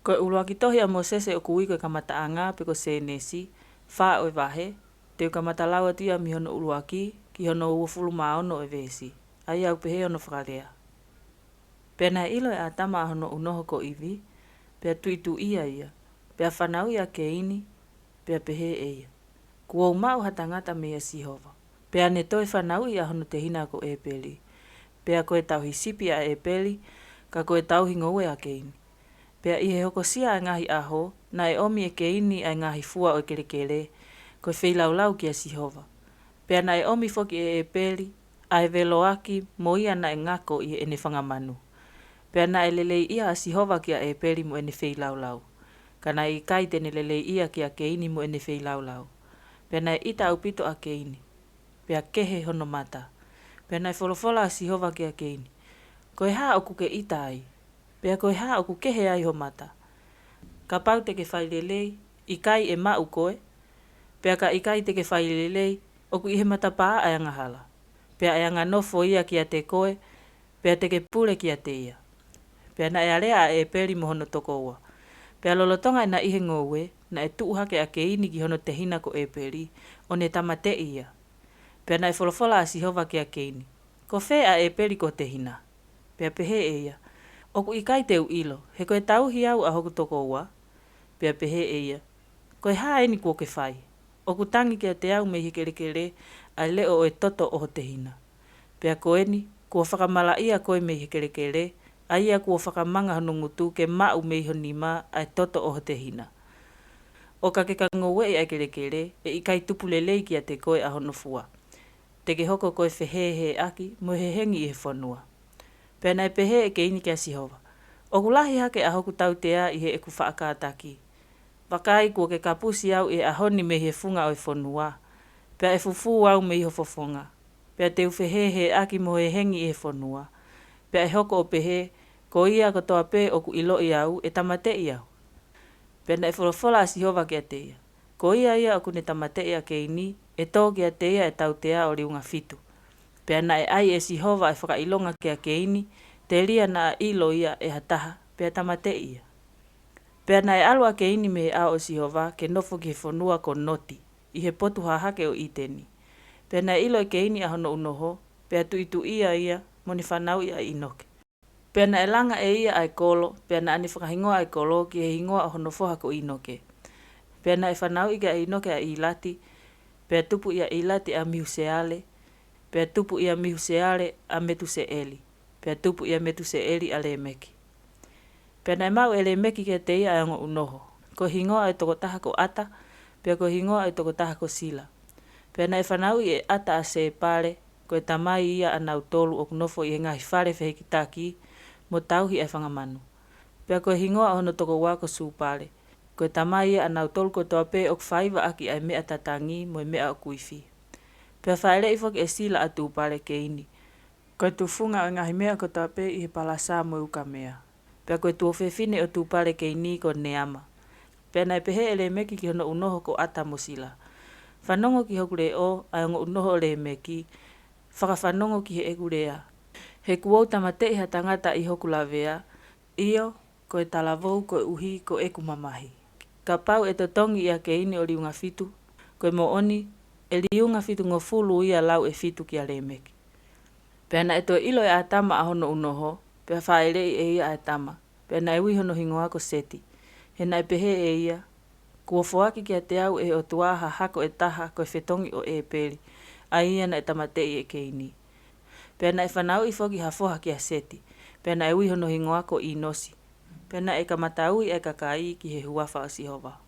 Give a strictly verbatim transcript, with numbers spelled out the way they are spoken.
Ko e ʻuluaki tohi ʻa Mōsese ʻoku ui ko e Kamataʻanga pe ko Sēnesi, fā ʻo e vahe, te u kamata lau atu ia mei hono ʻuluaki ki hono uofulu mā ono ʻo e veesi. ʻA ia ʻoku pehē hono fakalea: Pea naʻe ʻilo ʻe ʻĀtama ʻa hono ʻunoho ko ʻIvi, pea tuʻituʻia ia, pea fanauʻi ʻa Keini, pea pehē ʻe ia, Kuo u maʻu ha tangata meia Sihova. Pea ne toe fanauʻi ʻa hono tehina ko ʻĒpeli. Pea ko e tauhi sipi ʻa ʻĒpeli, ka ko e tauhi ngoue ʻa Keini. Pea ʻi he hokosia ʻa e ngaahi ʻaho, naʻe ʻomi ʻe Keini ʻa e ngaahi fua ʻo e kelekele, ko e feilaulau kia Sihova. Pea naʻe ʻomi foki ʻe ʻĒpeli ʻa e veloaki mo ia naʻe ngako ʻi heʻene fanga manu. Pea naʻe leleiʻia ʻa Sihova kia ʻĒpeli mo ʻene feilaulau, ka naʻe ʻikai te ne leleiʻia kia Keini mo ʻene feilaulau. Pea naʻe ʻita ʻaupito ʻa Keini, pea kehe hono mata. Pea naʻe folofola ʻa Sihova kia Keini, Ko e hā ʻoku ke ʻita ai? Pea ko e hā ʻoku kehe ai ho mata? Kapau te ke fai lelei, ʻikai ʻe maʻu koe? Pea ka ʻikai te ke fai lelei, ʻoku ʻi he matapā ʻa e angahala, pea ʻe anganofo ia kiate koe, pea te ke pule kiate ia. Pea naʻe alea ʻa ʻĒpeli mo hono tokoua. Pea lolotonga ʻena ʻi he ngoue, naʻe tuʻu hake ʻa Keini ki hono tehina ko ʻĒpeli, ʻo ne tāmateʻi ia. Pea naʻe folofola ʻa Sihova kia Keini, Ko fē ʻa ʻĒpeli ko ho tehina? Pea pehē ʻe ia, ʻOku ʻikai te u ʻilo, he ko e tauhi au ʻa hoku tokoua. Pea pehē ʻe ia, Ko e hā eni kuo ke fai? ʻOku tangi kiate au mei he kelekele ʻa e leʻo ʻo e toto ʻo ho tehina. Pea ko eni, kuo fakamalaʻia koe mei he kelekele, ʻa ia kuo fakamanga hono ngutu ke maʻu mei ho nima ʻa e toto ʻo ho tehina. ʻO ka ke ka ngoueʻi ʻa e kelekele, ʻe ʻikai tupu lelei kiate koe ʻa hono fua. Te ke hoko ko e fehēhēʻaki mo e hehengi ʻi he fonua. Pea naʻe pehē ʻe Keini kia Sihova, ʻOku lahi hake ʻa hoku tautea ʻi heʻeku faʻa kātaki. Vakai, kuo ke kapusi au ʻi he ʻaho ni mei he funga ʻo e fonua, pea ʻe fufū au mei ho fofonga. Pea te u fehēhēʻaki mo hehengi ʻi he fonua. Pea ʻe hoko ʻo pehē, ko ia kotoa pē ʻoku ʻiloʻi au ʻe tāmateʻi au. Pea naʻe folofola ʻa Sihova kiate ia, Ko ia ia ʻoku ne tāmateʻi ʻa Keini, ʻe tō kiate ia ʻa e tautea ʻo liunga fitu. Pea naʻe ʻai ʻe Sihova ʻa e fakaʻilonga kia Keini, telia naʻa ʻilo ia ʻe ha taha, pea tāmateʻi ia. Pea naʻe ʻalu ʻa Keini mei he ʻao ʻo Sihova ke nofo ki he fonua ko Noti, ʻi he potu hahake ʻo ʻĪteni. Pea naʻe ʻilo ʻe Keini ʻa hono ʻunoho, pea tuʻituʻia ia, mo ne fanauʻi ʻa ʻĪnoke. Pea naʻe langa ʻe ia ʻa e kolo, pea naʻa ne fakahingoa ʻa e kolo ki he hingoa ʻo hono foha ko ʻĪnoke. Pea naʻe fanauʻi kia ʻĪnoke ʻa ʻĪlati, pea tupu ʻia ʻĪlati ʻa Mihuseale, pea tupu ʻia Mihuseale ʻa Metuseʻeli, pea tupu ʻia Metuseʻeli ʻa Lēmeki. Pea naʻe maʻu ʻe Lēmeki kiate ia ʻa e ongo ʻunoho, ko e hingoa ʻo e tokotaha ko ʻAta, pea ko e hingoa ʻo e tokotaha ko Sila. Pea naʻe fanauʻi ʻe ʻAta ʻa Sēpale, ko e tamai ia ʻanautolu ʻoku nofo ʻi he ngaahi fale fehikitaki, mo tauhi ʻa e fanga manu. Pea ko e hingoa ʻo hono tokoua ko Sūpale, ko e tamai ia ʻanautolu kotoa pē ʻoku faiva ʻaki ʻa e meʻa tatangi mo e meʻa ʻoku ifi. Pea fāʻeleʻi foki ʻe Sila ʻa Tūpale Keini, ko e tufunga ʻo e ngaahi meʻa kotoa pē ʻi he palasa mo e ukamea. Pea ko e tuofefine ʻo Tūpale Keini ko Neama. Pea naʻe pehē ʻe Lēmeki ki hono ʻunoho ko ʻAta mo Sila, Fanongo ki hoku leʻo, ʻa e ongo ʻunoho ʻo Lēmeki, fakafanongo ki heʻeku lea. He kuo u tāmateʻi ha tangata ʻi hoku lavea, ʻio, ko e talavou koeʻuhi ko ʻeku mamahi. Kapau ʻe totongi ʻia Keini ʻo liunga fitu, ko e moʻoni, ʻe liunga fitungofulu ia lau ʻe fitu kia Lēmeki. Pea naʻe toe ʻilo ʻe ʻĀtama ʻa hono ʻunoho, pea fāʻeleʻi ʻe ia ʻa e tama, pea naʻe ui hono hingoa ko Seti. He naʻe pehē ʻe ia, Kuo foaki kiate au ʻe he ʻOtua ha hako ʻe taha ko e fetongi ʻo ʻĒpeli, ʻa ia naʻe tāmateʻi ʻe Keini. Pea naʻe fanauʻi foki ha foha kia Seti, pea naʻe ui hono hingoa ko ʻĪnosi. Pea naʻe kamata ui ʻa e kakai ki he huafa ʻo Sihova.